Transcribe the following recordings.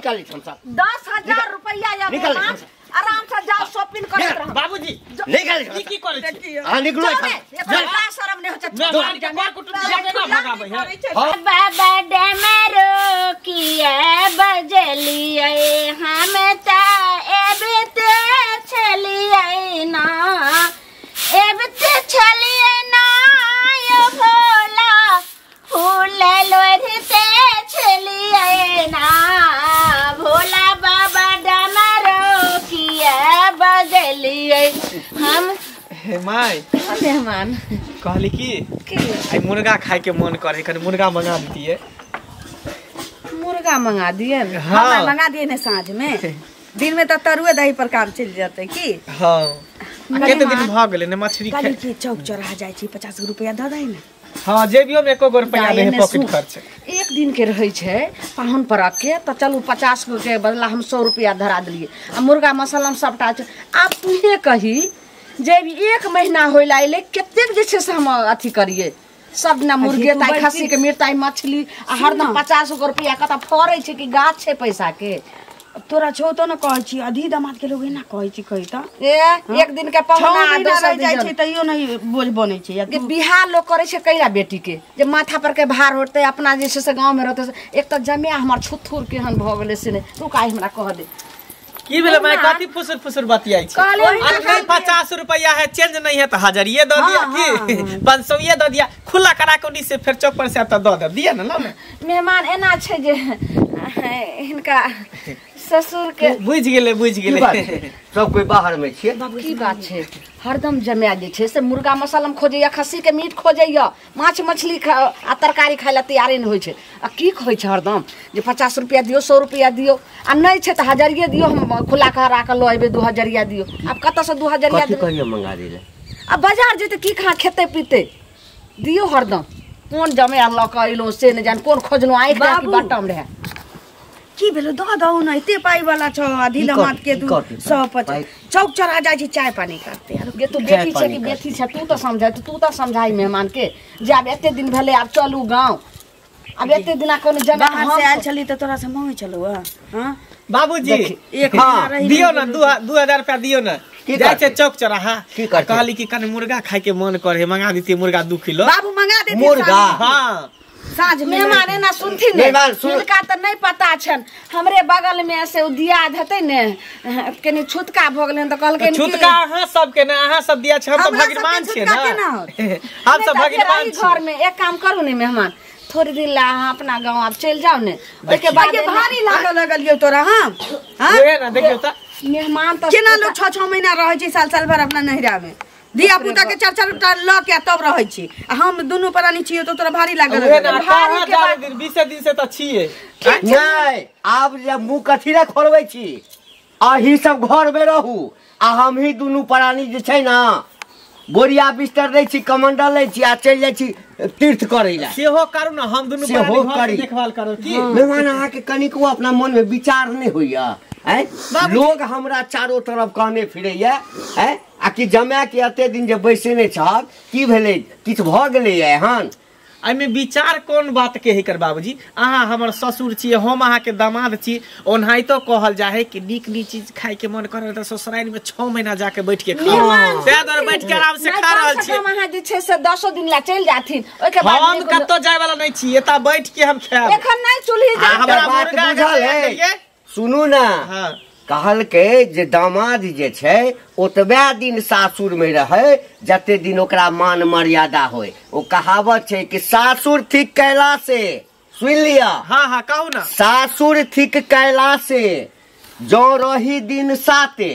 निकालै छी हम सब 10000 रुपैया या मेहमान आराम से जाओ शॉपिंग करत रह बाबूजी निकाल की की करै छी हां निकलो एकर शरम नहीं होत मेहमान के कर कुटुंब जाके ना भगाबै है बाबा डमरू किए बजलिए हम त एबते छलिए ना एबते छलिए ना यो भोला फूल लोढ़ते छलिए ना भोला बाबा डमरू किए बजलिए हम। हे my मेहमान कहली की आई मुर्गा खाए के मन करे कनी मुर्गा मंगा दितिए। मुर्गा मंगा दिए? हाँ मंगा दिए ने साँझ में, दिन में तो तरुए दही पर काम चल जाते की। हाँ कते दिन भ गेले ने मछली खाए की चौक चौराहा जाय छी 50 रुपया द दही ने। हाँ जेबियो में एको गो रुपया दे पॉकेट खर्च एक दिन के रहे छै पाहुन परक के त चलू 50 गो के बदला हम 100 रुपया धरा दिलिए आ मुर्गा मसाला में सबटा आब तुहे कही जे भी एक महीना होइला अइले कतेक जे छै से हम अथी करिए सब ना मुर्गे ताई खस्सी के मीट ताई मछली आ हरदम 50 गो रुपया कत फरै छै कि गाछ छै पैसा के। तोरा छौ तो न कहै छी अधि दामाद के लोग एना कहै छी कहि त ए एक दिन के पहुना दोसर दिन जाइ छै तैयो नहीं बोझ बनै छै। या बिहार लोग करै छै कैला बेटी के जे माथा पर के भार होतै अपना जे छै से गांव में रहतै। एक त जमिया हमर छुथुर केहन भ गेलै से नै रुक आइ हमरा कह दे की भेलै my कथी फुसुर फुसुर बतियाइ छी। अरे नहीं 50 रुपया है चेंज नहीं है तो हजारिये दऽ दिया की 500 दऽ दिया खुला करा के से फिर चौक पर से आता दऽ दे दिया ना ला मेहमान एना छै जे हिनका ससुर के बुझ गेलै बुझ गेलै सब कोई बाहर में छियै की बात छै। हरदम जमाय जे छै से मुर्गा मसाला में खोजैया खस्सी के मीट खोजैया माछ मछली आ तरकारी खाय ला तैयारे नहि होइ छै। आ की कहै छै हरदम जे 50 रुपया दियौ 100 रुपया दियौ आ नहि छै तऽ हजरिये दियौ हम खुला करा के लऽ अयबै 2000 दियौ। आब कतऽसँ 2000 कथी कहियो मंगा देले आ बाजार जेतै की खा खेतै पीतै दियौ हरदम। कोन जमाय लऽ कऽ अयलहुँ से नहि जान कोन खोजलहुँ आँखि दए बटम रहए की भेलो दऽ दहु ने एते पाई वाला छौ आधी लमात के तू 150 चौक चढ़ा जाइ छी चाय पानी करते। गे तू बेटी छै कि बेटी छै तू तऽ समझाइ तू तऽ समझाइ मेहमान के जे आब एते दिन भेलै आब चलू गाँव आब एते दिना कोनो जमा बाहर से आयल छली तऽ तोरा से मांगै छलौ हां बाबूजी एक हां दियो ना 2000 रुपया दियो ना जाइ छै चौक चौराहा कहली कि कने मुर्गा खाय के मन करे मंगा देती मुर्गा 2 किलो बाबू मंगा देती मुर्गा। हां साँझ मेहमान एना सुनथिन ने हिनका तऽ नहि पता छनि हमरे बगल में से ओ दियाद हेतै ने कनि छुतका भऽ गेलनि तऽ कहलकनि छुतका अहाँ सबके ने अहाँ सब दिया छै हम तऽ भगवान छियै ना हम सब भगवान छियै घर में। एक काम करू ने मेहमान थोड़े दिन ला अहाँ अपना गाँव आब चलि जाउ ने ओहिके बाद भारी लागऽ लगलियौ तोरा हम हां ओहे ना देखियौ तऽ मेहमान तऽ केना लोग 6-6 महीना रहै छै साल साल भर अपना नैहरा में धिया पुता के चार चार टा ल के तब रहै छी आ हम दुनू प्राणी छियै तो तोरा भारी लागल भारी के बाद दिन 20 दिन से त छियै नै आब जे मुंह कथी रे खोलबै छी अही सब घर में रहू आ हम ही दुनू प्राणी जे छै ना बोरिया बिस्तर दै छी कमंडल लै छी आ चलि जाइ छी तीर्थ करै ला सेहो करू ना हम दुनू प्राणी घर के देखभाल करू की मेहमान अहाँ के कनिको अपना मन में विचार नै होइया हैं लोग हमरा चारों तरफ कहने फिरैया हैं आ कि जमा के एते दिन जे बैसे नहि छहक की भेलै किछु भऽ गेलैया एहन एहिमे विचार कोन बात के है कर बाबूजी अहाँ हमर ससुर छी हम अहाँ के दामाद छी ओनाहितो कहल जाए है कि नीक नीक चीज खाय के मन करे त ससुराल में 6 महीना जाके बैठ के खाओ ताहि दुआरे बैठ के आराम से खा रहल छी। हम अहाँ जे छै से 10 दिन ला चलि जाथिन ओहिके बाद हम कतौ जाय वाला नहि छी एता बैठ के हम खायब एखन नहि चूल्ही जाय हमरा मुर्गा बुझल है सुनू ना। हां कहलकै जे दामाद जे छै ओतबे दिन सासुर में रहे जते दिन ओकरा मान मर्यादा होय। ओ कहावत छै कि सासुर ठीक कैला से सुन लिया। हाँ हाँ कहू ना सासुर ठीक कैला से जो रही दिन साते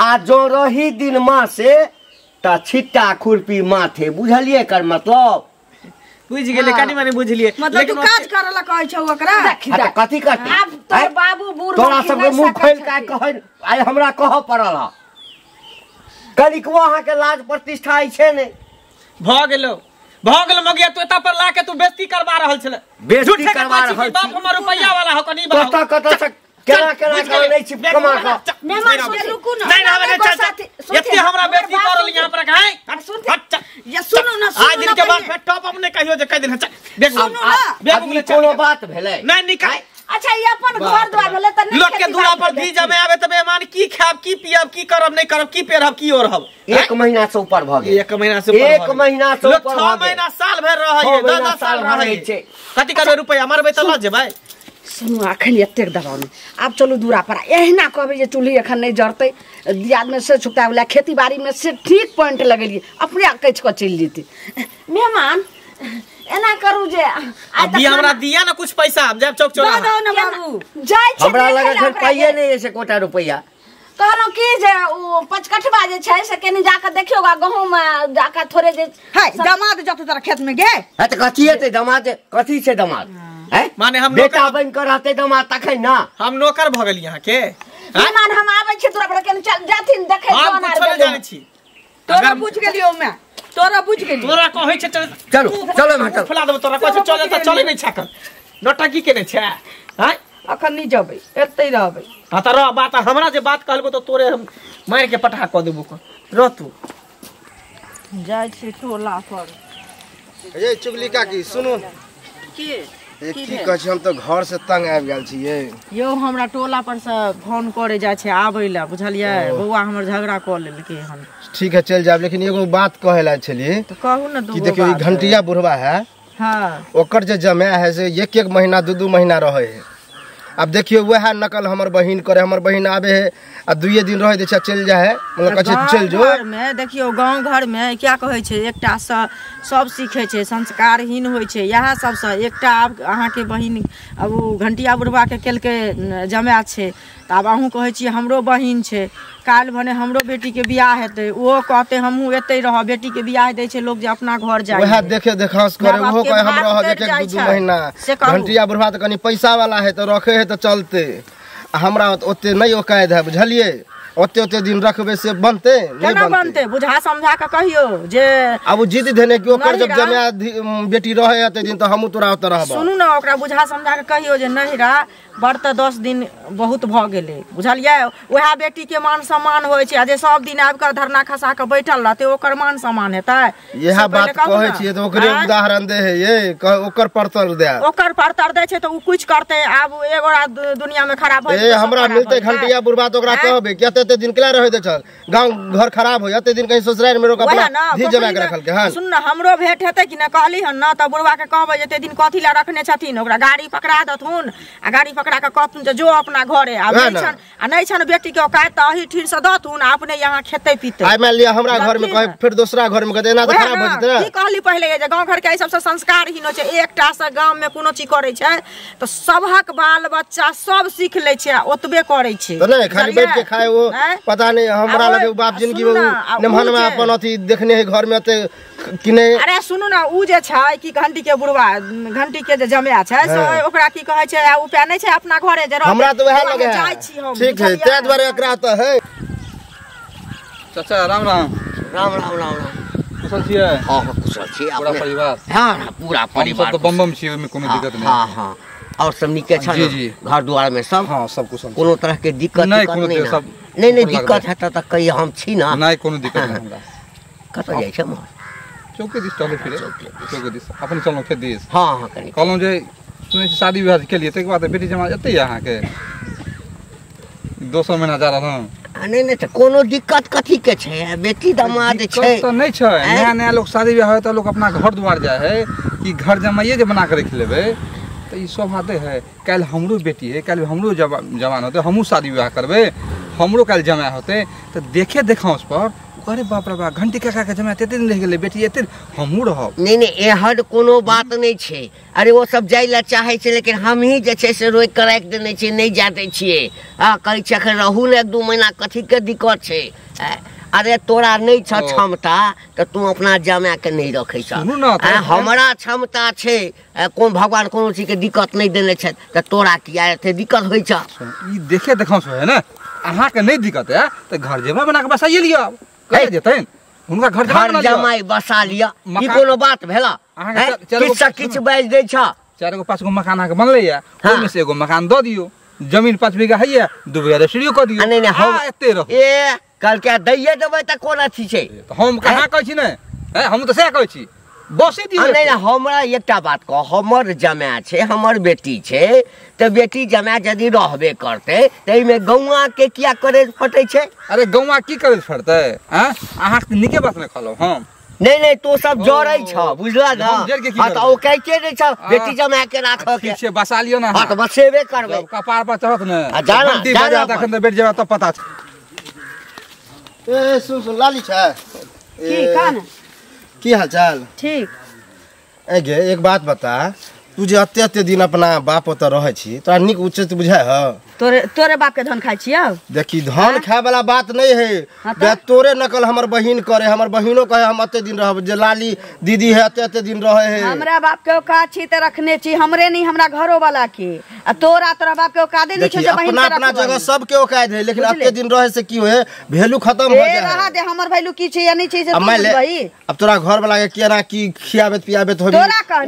आ जो रही दिन मासे त छिट्टा खुरपी माथे। बुझलिए एकर मतलब? बुझ गेलै कनि मनि बुझलिए मतलब तू काज करऽ ला कहै छौ ओकरा कथी करतै आब तोर बाबू बूढ़ तोरा सबके मुंह खोल के कहै आइ हमरा कहऽ पड़ल ह कनिकबो अहाँ के लाज प्रतिष्ठा छै ने। भऽ गेलौ मगिया तू एता पर ला के तू बेइज्जती करवा रहल छले बेइज्जती करवा रहल छी बाप हमर रुपैया वाला हो कनि बाप कतऽ कतऽ से केना केना कर नै छी कमा के मेहमान सुन रुकू ना नहीं ना चल एते हमरा बेइज्जती करल यहां पर काहे हट या सुनू ना आज दिन के बाद फिर टॉप हम नहीं कहियो जे कह दिन चल सुनू ना बेग कोनो बात भेलै नहीं निकाल अच्छा ई अपन घर द्वार भेलै त लोक के दूरा पर धी जमे आबे त मेहमान की खाब की पियब की करब नहीं करब की पेरब की ओढ़ब। 1 महीना से ऊपर भ गेल। 1 महीना से ऊपर 1 महीना से ऊपर 6 महीना साल भर रहै 10 10 साल रहै छै। कथि करबै रुपैया मरबै त ल जेबै। सुनू अखन एतेक दबाव नहि, आब चलू दूरा पर एहिना कहबै जे चूल्ही एखन नहि जरतै, दियादमे से छुकता वला खेती बाड़ी में से ठीक पॉइंट लगेलियै अपने कचि कऽ चलि जेतै। मेहमान एना करू जे अभी हमरा दिया ना कुछ पैसा, हम जाब चौक चौराहा। दऽ दौ ना बाबू। जाइ छै हमरा लग एखन पाइए नहि अछि एकोटा रुपैया। कहलहुँ की जे ओ पचकठवा जे छै से कनि जाकऽ देखियौ गहूँम जाकऽ थोड़े जे है दमाद जतौ तोरा खेत में गे। है तऽ कथी हेतै दमाद, कथी छै दमाद? माने हम बेटा बन कर रहते दमाद तखन ना हम नौकर भ गेली अहाँ के। मेहमान हम आबै छी तोरा पर कनि चल जाथिन देखै हम कुछो नहि जानै छी। तोरा पूछ गेलियौ मैं, तोरा पूछ गेलियौ। तोरा कहै छै चल चलो चलो एम्हर चल। फुला देबौ तोरा कहै छै चल त चलै नहि छै नौटंकी केने छै। हैं अखन नहि जेबै एतै रहबै। हां त रह बात हमरा जे बात कहलबो त तोरे हम मारि के पठा क देबो क रह तू। जाइ छी टोला पर। ए चुगली काकी सुनू की की कहै छी, हम तऽ घर से तंग आबि गेल छियै यौ। हमरा टोला पर से फोन करे जाइ छै आबै लए बुझलियै, बौआ हमर झगड़ा कऽ लेलकै हन। ठीक है चलि जायब, लेकिन एगो बात कहै लए छलियै। तऽ कहू ने। कि देखियौ ई घंटिया बुढ़वा है, हाँ, ओकर जे जमाय है से 1-1 महीना 2-2 महीना रहै है। अब देखियौ वएह नकल हमर बहिन करे, हमर बहिन आबे है आ 2 दिन रह दै छै चलि जाइ है, मतलब कहै छै चलि जो। घर में देखियौ गाँव घर में क्या कहै छै एकटा से सब सीखै छै, संस्कारहीन होइ छै इएह सबसँ। एकटा आब अहाँके बहिन आब ओ घंटिया बुढ़बाके केलकै जमाय छै, तऽ आब अहूँ कहै छियै हमरो बहिन छै, काल्हि भने हमरो बेटीके बियाह हेतै ओहो कहतै हमहूँ एतै रहब। बेटीके बियाह दै छै लोक जे अपना घर जाइ, वएह देखे देखास करे, ओहो कहे हम रहब 1-1 2-2 महीना। घंटिया बुढ़बा तऽ कनि पैसा वाला है तऽ रखे है तऽ चलते, आ हमरा ओते नहि औकात है बुझलियै। ओते ओते दिन रखबै से बनते नहि बनते। बुझा समझा के कहियो जे आब ओ जिद धेने कि ओकर जब जमाय बेटी रहे एते दिन तऽ हमहूँ तोरा ओतऽ रहब। सुनू ने ओकरा बुझा समझा के कहियो जे नहिरा बड़ तऽ 10 दिन बहुत भऽ गेलै बुझलियै। वएह बेटी के मान सम्मान होइ छै, आ जे सब दिन आबि कऽ धरना खसा कऽ बैठल रहतै ओकर मान सम्मान हेतै? इएह बात कहै छियै तऽ ओकरे उदाहरण दे है ये, ओकर परतर दे, ओकर परतर दै छै तऽ ओ कुछ करतै। आब एगोरा दुनिया में खराब हो ए हमरा मिलतै घंटिया बुढ़बा तऽ ओकरा कहबै कि एते एते दिन केला रहै दै छल, गाँव घर खराब हो एते दिन कहीं ससुराल में रोक अपना धी जमा के रखल के। हां सुन न हमरो भेंट हेतै कि न कहली हन न, तऽ बुढ़बा के कहबै जे एते दिन कथी ला रखने छथिन, ओकरा गाड़ी पकड़ा देथुन आ गाड़ी पकड़ा के कहथुन जे जो अपना घरे। आ नहि छन आ नहि छन बेटी के औकात तऽ अही ठीर से दथुन आ अपने यहाँ खेतै पीतै। आइ मान लिअ हमरा घर में कहे फिर दोसरा घर में कहते एना तऽ खराब हो जेतै। की कहली पहिले जे गाँव घर के एहि सबसँ संस्कारहीन होइ छै, एकटा से गाँव में कोनो चीज करै छै तऽ सबहक बाल बच्चा सब सीख लै छै आ ओतबे करै छै। तऽ नहि खाली बैठ के खाए वो पता नहीं हमरा लगे बाप जिंदगी में नेमहन में अपन अथी देखने है घर में एते कि नहि। अरे सुनू ना उ जे छै कि घंटी के बुढ़वा घंटी के जे जमाय छै से ओकरा की कहै छै आ उपाय नहि छै अपना घरे जे हमरा तऽ वएह लगे है। ठीक है ताहि दुआरे एकरा तऽ है। चाचा राम राम। राम राम राम राम। कुशल छियै? हाँ हाँ कुशल छी। पूरा परिवार? हाँ हाँ पूरा परिवार। हम सब तऽ बम बम छियै, ओहिमे कोनो दिक्कत नहि। हाँ हाँ और सब नीके छ? जी जी। घर द्वार में सब? हाँ सब कुशल। कोनो तरह के दिक्कत नहीं? कोनो सब नहीं नहीं दिक्कत है तऽ कही हम छी ना। नहीं कोनो दिक्कत नहीं हमरा। कतऽ जाइ छै? चौके दिस टहले फिरे, चौके दिस अपने चललहुँ खेत दिस। हाँ हाँ कनी कहलहुँ जे सुनै छी शादी विवाह केलियै ताहिके बाद बेटी जमा एतै अहाँके दोसर महीना जा रहल हँ। नहीं नहीं तऽ कोनो दिक्कत कथी के छै, बेटी दमाद छै तऽ नहि छै। नया नया लोक शादी विवाह होइ तऽ लोक अपना घर द्वार जाइ है कि घर जमाइए जे बना के रखि लेबै तऽ ई शोभा दै है। काल्हि हमरो बेटी है, काल्हि हमरो जवान होतै, हमहूँ शादी विवाह करबै, हमरो काल्हि जमाय होतै तऽ देखे देखाउस पर अरे बाप रे बाप घंटी काका के जमाय एते दिन रहि गेलै बेटी एते हमहूँ रहब। नहीं नहीं एहन कोनो बात नहीं छै। अरे ओ सब जाइ लए चाहै छै लेकिन हमही जे छै से रोकि कऽ राखि देने छियै, नहि जाय दै छियै। आ कहै छियै एखन रहू ने 1-2 महीना, कथी के दिक्कत छै? अरे तोरा नहीं छ क्षमता तऽ तू अपना जमाय के नहीं रखै छ। हमरा क्षमता छै, कोन भगवान कोनो चीज के दिक्कत नहीं देने छथि तऽ तोरा किया एते दिक्कत होइ छ? ई देखे देखाउस है ने, अहाँके नहीं दिक्कत है तऽ घर जमाय बना के बसाइए लिअ। कहि जेतनि हुनका घर जमाय बसा लिअ, ई कोनो बात भेला? किछु सँ किछु बाजि दै छ। 4 गो 5 गो मकान अहाँके बनलै या ओहिमे से एगो मकान दऽ दियौ, जमीन 5 बीघा हैया 2 बीघा रजिस्ट्रियो कऽ दियौ। नहीं नहीं हम एते रहू। ए कहलकै दैये देबै तऽ कोन अथी छै? हम कहाँ कहै छी ने, हम तऽ सएह कहै छी। बसे दियो। नहीं हमरा एकटा बात कह, हमर जमाय छै, हमर बेटी छै, त बेटी जमाय यदि रहबे करते त एमे गौआ के किया करे फटे छै? अरे गौआ की करे फटते? हां अहाँ के नीके बात नै कहलौ हम। नहीं नहीं तो सब जरै छ बुझला ना। हां त ओ कहते नै छ बेटी जमाय के राख के। ठीक छै बसा लियो ना। हां त बसेबे करबै। कपार पर चढ़त ने घंटी बजा तखन त बैठ जेबा तब पता छै। ए सुन सुन लाली छै की का ने की हाल चाल? ठीक। ए गे एक बात बता, तू जे अते अते दिन अपना बाप ओतऽ रहै छी तोरा नीक उचित बुझाय ह? तोरे तोरे बाप के धन खाइ छियौ? देखी धन खाय वाला बात नहीं है। बे तोरे नकल हमर बहिन करे, हमर बहिनो कहे हम अते दिन रहब, जे लाली दीदी है अते अते दिन रहे है। हमरा बाप के औकात छी त रखने छी, हमरे नहीं हमरा घरो वाला के। आ तोरा तोरा बाप के औकात नहीं छै जे बहिन के। अपना अपना जगह सबके औकात है, लेकिन अते दिन रहे से की होए वैल्यू खत्म हो जाए। रहा दे हमर वैल्यू की छै या नहीं छै से तू बुझबही। अब तोरा घर वाला के केना की खियाबत पियाबत होबी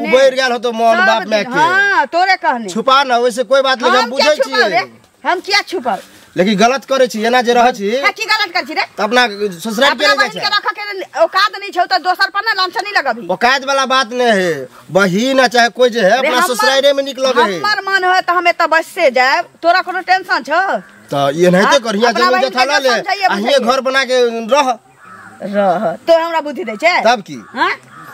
उबैर गेल हो तो मन बाप में के। हां तोरे कहने छुपा ना, वैसे कोई बात नहीं, हम बुझै छी। हम किया छुपाब? लेकिन गलत करे छी एना जे रहै छी। हां की गलत कर छी रे? त अपना ससुराल के ले जाइ छै। अपना बहिन के रख के औकात नहीं छौ त दोसर पर ना लांछन नहीं लगबी। औकात वाला बात नहीं है, बहिन चाहे कोई जे है अपना ससुराले में निक लगे है। हमर मन है त हम एत बस से जाएब, तोरा कोनो टेंशन छौ? त एनाहिते करिया जमीन जथा ल ले आ हिये घर बना के रह रह। तो हमरा बुद्धि दै छै तब की? हां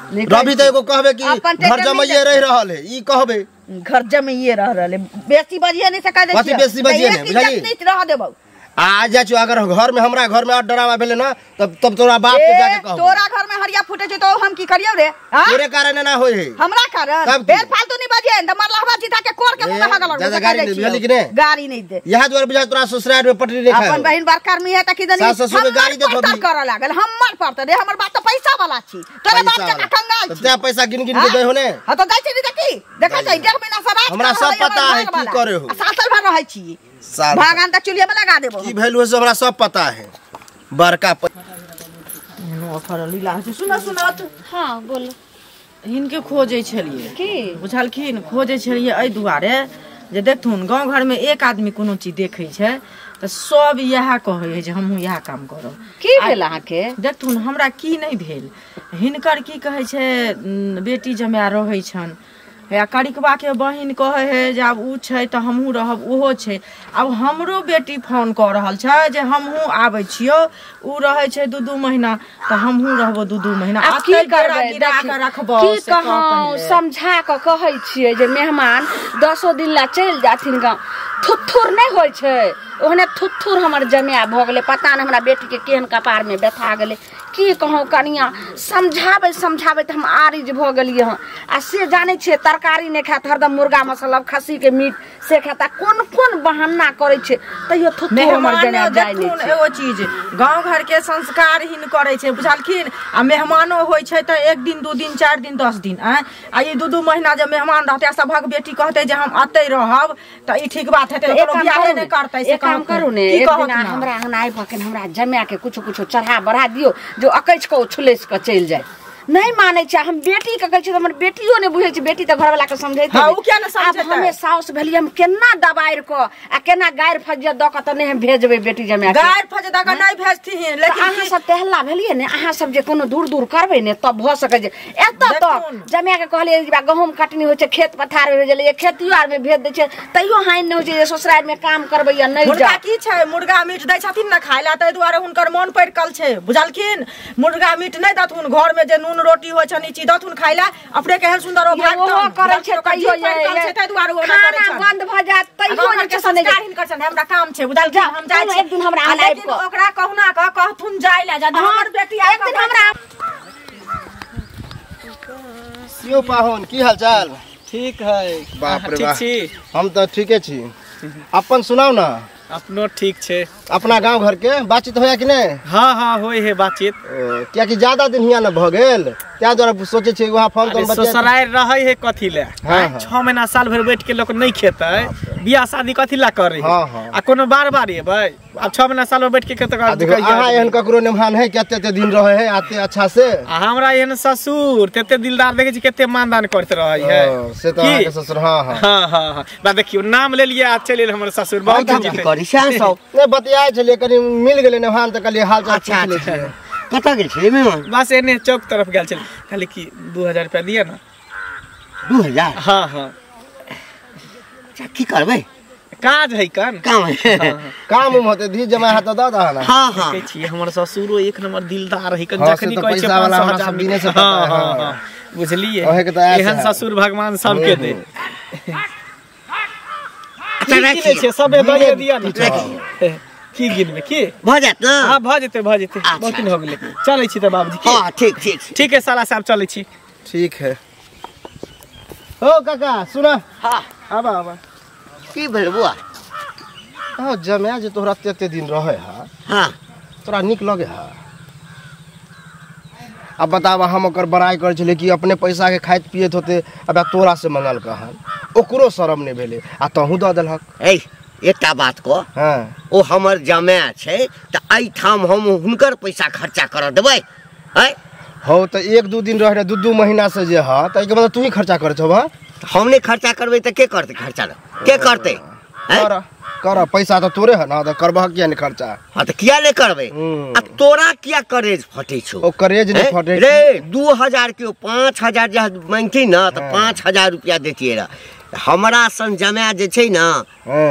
रवि त एगो कहबे कि घर जमैये रह रहल है, ई कहबे घर जमैये रह रहल है, बेसी बजिए नहीं सका दे छी। बेसी बजिए नहीं बुझली? नहीं रह देबौ। आ जा छु अगर घर में हमरा घर में और डरावा भेले ना तब तब तोरा बाप के जाके कहबो। तोरा घर में हरिया फूटे छै तो हम की करियौ रे? हां तोरे कारण ना होय है। हमरा कारण बेल फालतू नहीं बजिए त मरलहवा जीता के कोर के मुंह में हगल। ज्यादा गाड़ी नहीं बुझली कि नहीं? गाड़ी नहीं दे। यहां द्वार बुझा तोरा ससुराल में पटरी नहीं खाए। अपन बहिन बड़का आदमी है त की दनी सास ससुर के गाड़ी देखो भी करऽ लागल। हमर पर त रे हमर बाप त पैसा वाला छी, तोरे बाप के कंगाल छी। त पैसा गिन गिन के दे हो ने। हां त दै छै नी त की देखै छै 1.5 महीना से रात हमरा सब पता है की करे हो। साल साल भर रहै छी भागान त चुलिया में लगा देबो। की वैल्यू से हमरा सब पता है। बड़का सुनो सुनो। हां बोलो। हिनके खोजै छलियै की बुझलखिन? खोजै छलियै एहि दुआरे जे देखथुन गाँव घर में एक आदमी कोनो चीज देखै छै त सब इएह कहै है जे हमहूँ इएह काम करब। की भेल अहाँके? देखथुन हमरा की नहीं भेल। हिनकर की कहै छै बेटी जमाय रहै छनि, या करिकबा के बहिन कहै है जे आब उ छै तऽ हमहूँ रहब, ओहो छै। आब हमरो बेटी फोन कऽ रहल छै जे हमहूँ आबै छियौ, उ रहै छै 2-2 महीना तऽ हमहूँ रहबो 2-2 महीना। आब की करबै? रखबो की कहौ, समझा कऽ कहै छियै जे मेहमान 10 दिन ला चलि जाथिन गाँव। थुथुर नहीं होइ छै ओहने थुथुर हमर जमाय भऽ गेलै। पता नहि हमरा बेटी के केहन कपार में व्यथा गेलै। की कहूँ कनिया, समझाबै समझाबै तऽ हम आरिज भऽ गेलियै हँ। आ से जानै छियै तरकारी नहि खायत, हरदम मुर्गा मसलब खस्सी के मीट से खायत। कोन कोन बहाना करै छै तैयो थुथुर हमर जमाय जाइ नहि छै। एगो चीज गाँव घर के संस्कारहीन करै छै बुझलखिन। आ मेहमानो होइ छै तऽ 1 दिन 2 दिन 4 दिन 10 दिन आँय, आ ई 2-2 महीना जे मेहमान रहतै सभक बेटी कहतै जे हम अतै रहब तऽ ई ठीक बात हेतै, ककरो बियाहे नहि करतै। एक काम करू ने, एक दिन हमरा अंगना आबि कऽ हमरा जमाय के कुछो कुछो चढ़ा बढ़ा दियौ जो अकैछ कऽ छुलैस कऽ चलि जाय। नहीं मानै छै। हम बेटी के कहै छियै तऽ हमर बेटियो नहि बुझै छै। बेटी तऽ घरवाला के समझैत हां, उ किया ने समझैत? आब हमे साउस भेलियै, हम केना दबारि कऽ आ केना गारि फज्जत दऽ कऽ तऽ नहि हम भेजबै बेटी जमाय के। गारि फज्जत दऽ कऽ नहि भेजथिन, लेकिन अहाँ सब टहला भेलियै ने, अहाँ सब जे कोनो दूर दूर करबै ने तब भऽ सकै छै। एतऽ तक जमाय के कहलियै जे गहूम कटनी होइ छै, खेत पथार मे भेजलियै, खेतियो आर मे भेज दै छै, तैयो हानि नहि होइ छै जे ससुराल मे काम करबै या नहि। हुनका की छै, मुर्गा मीट दै छथिन ने खाय ला, ताहि दुआरे हुनकर मन पड़कल छै बुझलखिन। मुर्गा मीट नहि दथुन, घर मे जे नून रोटी होइ छनि ई चीज दथुन खाय ला, अपने केहन सुंदर ओ भात ओहो करै छै तैयो छै, ताहि दुआरे ओ करै छै। खाना बंद भ जात तैयो जे छै संस्कारहीन करै छनि। हमरा काम छै बुझलखिन, हम जाइ छी। एक दिन हमरा आबि कऽ ओकरा कहुना कऽ कहथुन जाय ला, जब हमर बेटी एक दिन हमरा सियो पाहुन की हाल चाल? ठीक है। बाप रे बाप, हम तऽ ठीके छी। अपन सुनाउ ना। अपनो ठीक छै। अपना गांव घर के बातचीत होया कि नहीं? हाँ हाँ होय है बातचीत। कियाकि ज्यादा दिन हिया न भ गेल, त्या द्वारा सोचे छी वहां फोन तोन बतिया। ससुराल रहै है कथी ले, 6 महीना साल भर बैठ के लोग नहीं खेतै, बियाह शादी कथी ला करे। आ कोनो बार बार एबै, अब 6 महीना साल भर बैठ के खेतै। अहाँ एहन ककरो निमहान है कते कते दिन रहे है आते अच्छा से? आ हमरा एहन ससुर तेते दिलदार देखे छी, कते मानदान करते रहै है। से त अहाँ के ससुर। हां हां हां हां बा देखियो नाम लेलिए आ चलि गेल हमर ससुर। बहुत करी छै सब नहीं बतियाए छलिए, कनी मिल गेलै नेहान त कहलिए हाल चाल पूछ लै छियै। कतऽ गेल छलियै मेहमान? बस एने चौक तरफ गेल छलियै। खाली की 2000 रुपया दिअ ना। 2000? हाँ हाँ। अच्छा की करबै? काज है कन काम है। काम उम होते धी जमा हाथ द दह ना। हां हां कहै छी हमर ससुरो एक नंबर दिलदार है कन, जखनी से तो कहै छै पैसा वाला 500 हमरा हजार सब दिने से पता हां है। हां हां बुझलिए, ओहे के तो आस एहन है। ससुर भगवान सबके दे। अच्छा की राखिए लै छै सबे दइए दिया ना। की गिनबे की भ जायत ना? हां भ जेतै भ जेतै, अच्छा। बहुत दिन हो गेलै। चलै छी त बाबूजी की? हां ठीक ठीक ठीक है साला साहब चलै छी। ठीक है। हो काका सुना। हां आबा आबा। की भेल बुआ? हाँ जमाय जे तोहरा एते एते दिन रहे है, हां तोरा नीक लगे है? अब बताबा हम ओकर बड़ाई करै छलियै कि अपने पैसा के खाइत पियत होते, अब तोरा से मंगल कहन ओकरो शरम नहीं भेलै आ तहूँ दऽ देलहक। ए एकटा बात कह, हाँ ओ हमर जमाय छै त एहिठाम हम हुनकर पैसा खर्चा कर देबै? हैं हो तो 1-2 दिन रह रहे, 2-2 महीना से जे ह त एहिके मतलब तू ही खर्चा करै छौ? हम नहीं खर्चा करबै त के करतै खर्चा? के करतै? कर कर पैसा तो तोरे है ना, त करबह किया नहीं खर्चा? हाँ त किया नहीं करबै? आ तोरा किया करेज फटै छौ? ओ करेज नहीं फटै रे। 2000 के 5000 जे मांगती ना त 5000 रुपया देतियै रह। हमरा सन जमाय जे छै ना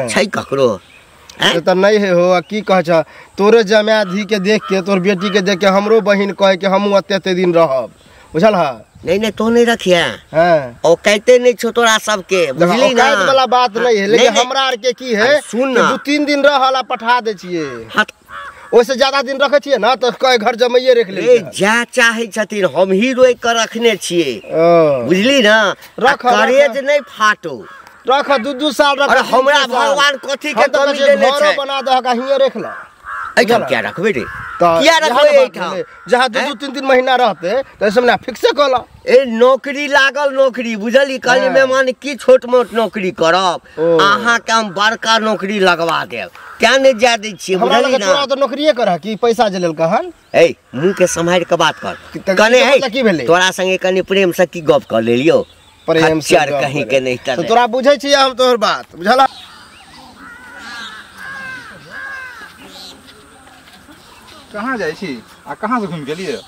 छै ककरो? से त नहीं है हो। आ की कह छ तोरे जमाय धी के देख के तोर बेटी के देख के हमरो बहिन कहे के हमहूँ एते एते दिन रहब, बुझल है? नहीं नहीं तो नहीं रखिए। हाँ ओ कहते नहीं छो तोरा सबके, बुझली ना? औकात वाला बात नहीं है, लेकिन हमरा आर के की है सुन ना, 2-3 दिन रहल पठा दे छिए। हाँ ओइसे ज्यादा दिन रखे छिए ना त कहे घर जमैये रख ले। जा चाहे छथिन हम ही रोक के रखने छिए, बुझली ना? रख करेज नहीं फाटो, रख 2-2 साल रख। अरे हमरा भगवान कथी के कमी देने छै? बना दहक हिये रख ल। एहिठाम किया रखबै रे? किया रखबै एहिठाम? जहाँ 2-2, 3-3 महीना रहते त ऐसे ना फिक्से कऽ ल। ए नौकरी लागल नौकरी, बुझली? कहली मेहमान की छोट मोट नौकरी करब, अहाँ के हम बड़का नौकरी लगवा देब, क्या नहीं जा दै छियै, बुझली ना? तोरा तो नौकरिये करह कि पैसा जे लेल कहन? ए मुँह के सम्हारि के बात कर कने। है की भेलै तोरा संगे कने प्रेम से की गप कर लेलियो? प्रेम से कहीं के नहीं तो तोरा बुझै छियै हम तोहर बात, बुझला? कहाँ जाइ छी आ कहाँ से घूम गेलियै?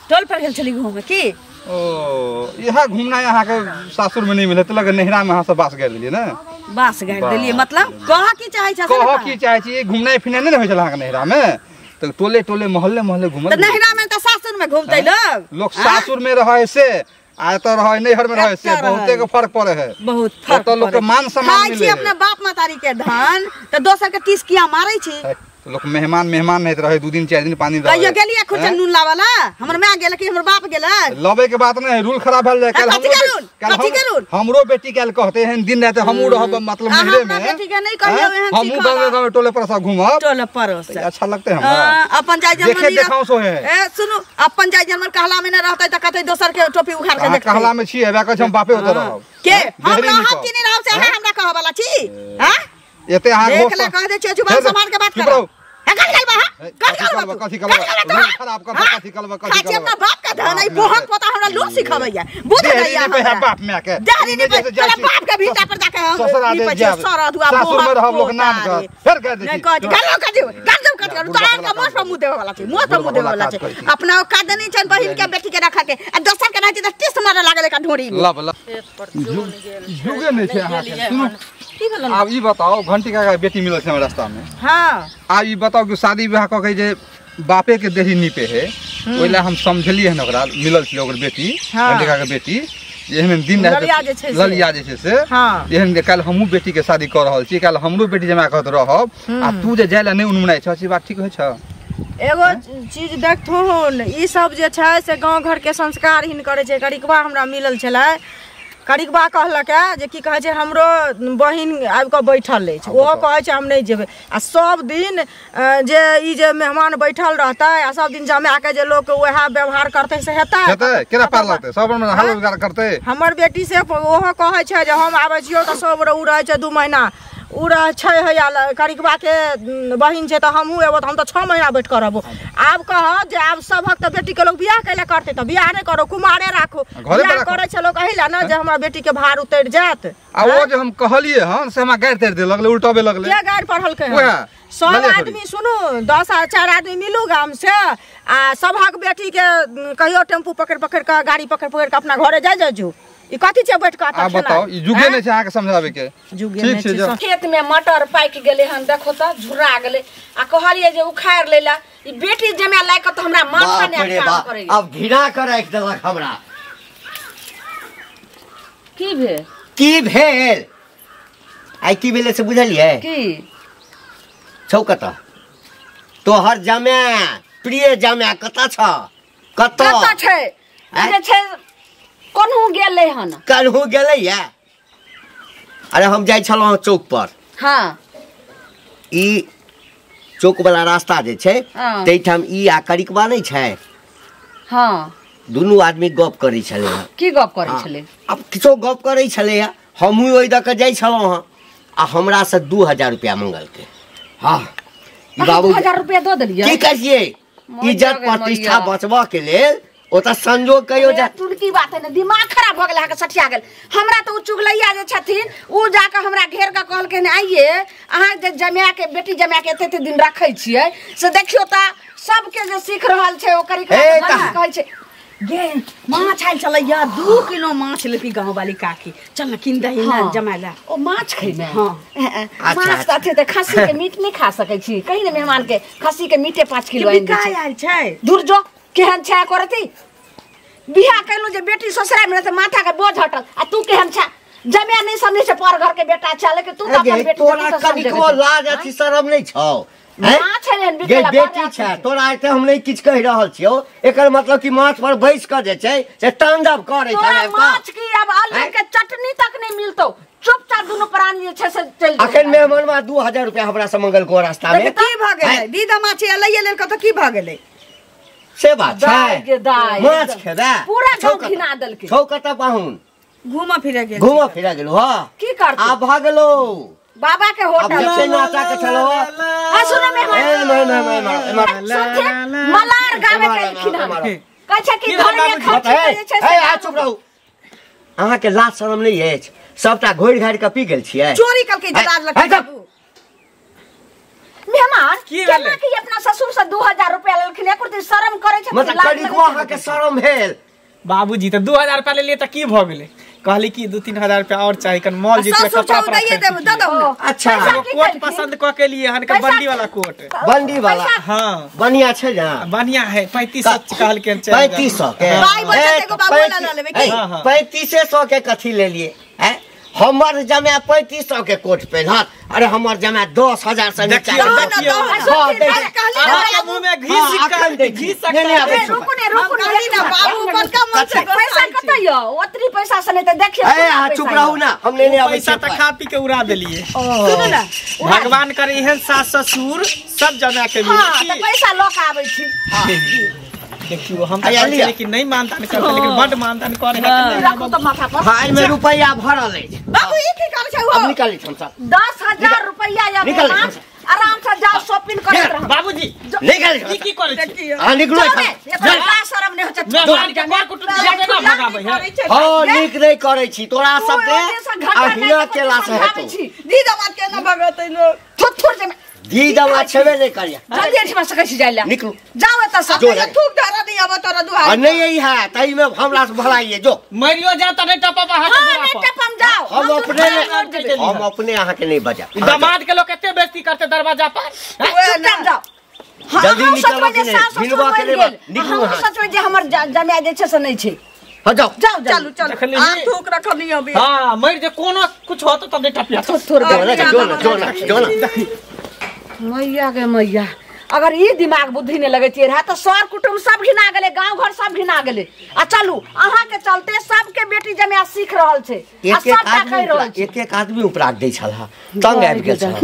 टोल पर गेल छली घूमे की। ओ यहाँ घूमना यहाँ के सासुर में नहीं मिले त लगे नहिरा में अहाँ सब बास गाड़ि देलियै ना? बास गाड़ि देलियै मतलब कह की चाहै छ? कह की चाहै छी, घूमनाइ फिरनाइ नहि ने होइ छल अहाँ के नहिरा में, त टोले टोले मोहल्ले मोहल्ले घूमल। त नहिरा में त सासुर में घूमतै लोग। लोग सासुर में रहै से आ एतऽ रहै नैहर में रहै से बहुते के फर्क पड़े है, बहुत फर्क। ओतऽ लोग के मान सम्मान मिले है। अपना बाप महतारी के धन त दोसर के टीस किया मारै छी? लोग मेहमान मेहमान नहीं रहे, 2 दिन 4 दिन पानी रहे। कहियो गेलियै खुरचन नून लावला? हमर माय गेल कि हमर बाप गेल? लबे के बात नहीं है, रूल खराब भेल जाय। कल हमरो हमरो बेटी काल कहते हैं दिन रात हमहू रहब मतलब नहिरे में। बेटी के नहीं कहियो एहन हमहू गांव गांव टोले पर सब घूमब, टोले पर से अच्छा लगते हमरा। अपन जाय जन्म देखे देखाओ सो है। ए सुनु, अपन जाय जन्म कहला में न रहतै त कतै दोसर के टोपी उखाड़ के देखतै। कहला में छी हेबा कहै हम बापे ओतऽ रहब के हम रहब कि नहीं रहब से अहाँ हमरा कहऽ वाला छी? हां एते अहाँ देख ले कह दे छियै जुबान संभाल के बात कर। कथी कलबा खराब कर, कथी कलबा कथी कलबा अपना बाप का धन आई बोहक पोता हमरा लोग सिखावैया, बुझ गइया हमरा बाप माय के दारी नहीं तोरा बाप के भीता पर जाके हम ससुरा दे जाब, सरद हुआ सासुर में रहब लोग नाम कर फिर कह दे नहीं कह गलो कह दे गलो कह दे तोरा के मोस पर मुंह देवे वाला छै, मोस पर मुंह देवे वाला छै। अपना औकात देनी छन बहिन के बेटी के रखा के आ दोसर के रहती त टीस मारे लागल का ढोरी में। लब लब जुगे नहीं छै अहाँ के। सुनू आब ई बताओ घंटी काका बेटी मिलल छै हमरा रास्ता में। हां आब ई बताओ कि शादी विवाह क के जे बापे के देही नीपे है ओइला हम समझलिए हन, ओकरा मिलल छलै ओकर बेटी घंटी काका के बेटी एहन दिन राति ललिया जे छै से एहन जे काल्हि हमहूँ बेटी के शादी कऽ रहल छी, काल्हि हमरो बेटी जमा कहत रहब आ तू जे जाय ला नहि उनमुनाइ छह, से बात ठीक होइ छ? एगो चीज देखथुन ई सब जे छै से गाँव घर के संस्कारहीन करै छै। करिकबा हमरा मिलल छलै, करिकबा कहलक जे की कहै छै हमरो बहिन आबि कऽ बैठल अछि, ओहो कहै छै हम नहि जेबै। आ सब दिन जे ई जे मेहमान बैठल रहतै आ सब दिन जमा के जे लोक वएह व्यवहार करतै से हेतै? हेतै केना पार लगतै? सब हाल रोजगार करतै। हमर बेटी से ओहो कहै छै जे हम आबै छियौ तऽ सब ओ रहै छै 2 महीना, उ रह छै हैया करिकबा के बहिन छै त हमहूँ एबो त हम त 6 महीना बैठ कर रहबो। आब कह जे आब सबहक त बेटी के लोग बियाह कैला करते त बियाह नहीं करो, कुमारे राखो। बियाह करे छै लोग एहि ला ना जे हमरा बेटी के भार उतर जात। आ ओ जे हम कहलिए हन से हमरा गारि तारि दे लगले, उल्टबे लगले। के गारि पढ़लकै हन? सब आदमी सुनू, 10 आ 4 आदमी मिलू गाम से आ सबहक बेटी के कहियो टेम्पू पकड़ पकड़ के गाड़ी पकड़ पकड़ के अपना घरे जाय जाय जो। ई कथी छै बैठ के आ बताओ, ई जुगे नै छै अहाँ के समझावे के। जुगे नै छै। खेत में मटर पाकि गेलै हन, देखो त झुरा गेलै आ कहलिए जे उखाड़ लेला। ई बेटी जमा लायक त हमरा माथा ने काम करे। अब घिना के राखि देलक हमरा। की भेल? की भेल? आइ की भेलै से बुझलियै? की छौ कत तोहर जमा प्रिय जमा कत छ? कत कत छै? जे छै कोनहु गेलै हन। कनहु गेलै या? अरे हम जाइ छलहुँ चौक पर। हाँ ई चौक वाला रास्ता जे छै तैठाम ई आ करिकबा नहि छै। हाँ दुनू आदमी गप करै छलै हँ। की गप करै छलै? आब किछो गप करै छलै हँ। हमहूँ ओहि दऽ कऽ जाइ छलहुँ हँ आ हमरा से 2000 रुपया मंगलकै। हाँ बाबू 2000 रुपया दऽ देलियै? की करियै, इज्जत प्रतिष्ठा बचबऽ के लेल ओतऽ संजोग कहियो जा। तुरकी बात है ने, दिमाग खराब भऽ गेल अहाँके, सठिया गेल। हमरा तऽ ओ चुगलैया जे छथिन उ जाकऽ हमरा घेर कऽ कहलखिन आइये अहाँ जे जमा के बेटी जमा के एते एते दिन रखै छियै से देखियौ तऽ सबके जे सीख रहल छै ओकर कहै छै। गे माछ आयल छलैया 2 किलो माछ लेती गाँव वाली काकी, चल न किन दही न जमा ला। ओ माछ खैमे? हाँ माछ तऽ अथी तऽ खस्सी के मीट नहि खा सकै छी। कही ने मेहमान के खस्सी के मीटे 5 किलो आनि दै छै। आयल छै? दूर जो, केहन छै करती। बियाह कैलू जे बेटी ससुराल में तऽ माथा के बोझ हटल आ तू केहन छै? जमे नहीं समझै छै पर घर के बेटा छै, लेकिन तू तऽ अपन बेटी तोरा कनिको लाज अथी शरम नहि छौ? माछ एहन गे बेटी छै तोरा एते हम नहि किछु कहि रहल छियौ, एकर मतलब कि माछ पर बैस कऽ जे छै से तांडव करै छै। माछ की आब आलू के चटनी तक नहि मिलतौ। चुपचाप दुनू प्राणी जे छै से चलि जाउ। अखन मेहमानवा 2000 रुपया हमरा से मंगलको रास्ता में। की भऽ गेलै? दीदा माछ लैये लेल कतऽ की भऽ गेलै? से बात छै। माछ खेबै पूरा गाँव घिना देलकै। छौ कतऽ पाहुन? घूमऽ फिरऽ गेल। घूमऽ फिरऽ गेलौ? हँ की करतै? आब भऽ गेलौ बाबा के होटल। अब जे नाचा के छलौ। आ सुन मेहमान मलार गावे के एलखिन हन, कहै छै कि घर में खर्च जे छै। ए आ चुप रहू, अहाँ के लाज शरम नहि अछि? सबटा घोरि घारि के पी गेल छियै। चोरी कलकै जे लाज लगै। मेहमान केना कि अपना ससुर से 2000 रुपया लेलखिन, एको दिन शरम करै छै? मतलब कनिको अहाँ के शरम भेल? बाबूजी तऽ 2000 रुपया लेलियै तऽ की भऽ गेलै? कहली कि 2-3 हजार रुपया और चाही, कन मॉल जेतै कपड़ा पर। अच्छा कोट पसंद कऽ के लिए हन, बंडी वाला कोट। बंडी वाला? हाँ बढ़िया छै ना? बढ़िया है। 3500 कहलकै। 3500 के पाई बचत एगो बाबू ला लेबै की? 3500 के कथी लेलिए? हैं हमर जमा 3500 के कोट पेन्हत। अरे हमर जमा 10000 से नीचा। मुंह में घी सिक्का घी सिक्का। रुकू ने रुकू ने बाबू बड़का मन से पैसा कतऽ यौ? ओतरी पैसा से नहि तऽ देखियौ। ए अहाँ चुप रहू ना, हम लेने आबै पैसा तऽ खा पी के उड़ा देलिए। सुनू ना, भगवान करे एहन सास ससुर सब जमा के मिले। हां तऽ पैसा लऽ के आबै छी। देखियो हम तऽ कहै छियै कि नहि मानदान करतै, लेकिन बड मानदान करे है। राखू तऽ माथा पर। हां एहिमे रुपैया भरल अछि। बाबू ई की करै छै? अब निकालै छी हम सब 10000 रुपैया या मेहमान आराम से जाओ शॉपिंग करैत रहब। बाबूजी निकाल ई की करै छी? हां निकलो। एकर शरम नहि होइ छै। मेहमान के कर कुटुंब जाबे ना भगाबै है। हां नीक नहि करै छी तोरा सबके आ हिना केला से हेतौ। दीदा मात के ना भगतै नो थुथुर जे दीदा मात छेबे नहि करिया। जल्दी एठमा सकै छी जाय ला। निकलू जाओ एतऽ से। थूक धरा नहीं आबो तोरा दुआर आ नहीं यही है तई में हमरा से भलाइए जो मरियो जा त नहीं टपब अहाँ के हां नहीं टपम जाओ। हम अपने अहाँ के नहीं बजा। दामाद के लोग कते बेइज्जती करते दरवाजा पर। चुपचाप जाओ। जल्दी निकलो के नहीं भिनवा के नहीं निकलू। हम सोचबै जे हमर जमाय जे छै से नहीं छै। हां जाओ जाओ चलू चलू आ थूक रखनी अभी। हां मर जे कोनो कुछ होत त नहीं टपिया। थुथुर जो ना जो ना जो ना। मैया गे मैया, अगर ई दिमाग बुद्धि नहीं लगैतियै रहे तऽ सर कुटुम्ब सब घिना गेलै, गाँव घर सब घिना गेलै। आ चलू अहाँ के चलते सबके बेटी जमाय सीख रहल छै आ सबटा कहि रहल छै। एक एक आदमी उपराग दै छल, तंग आबि गेल छल।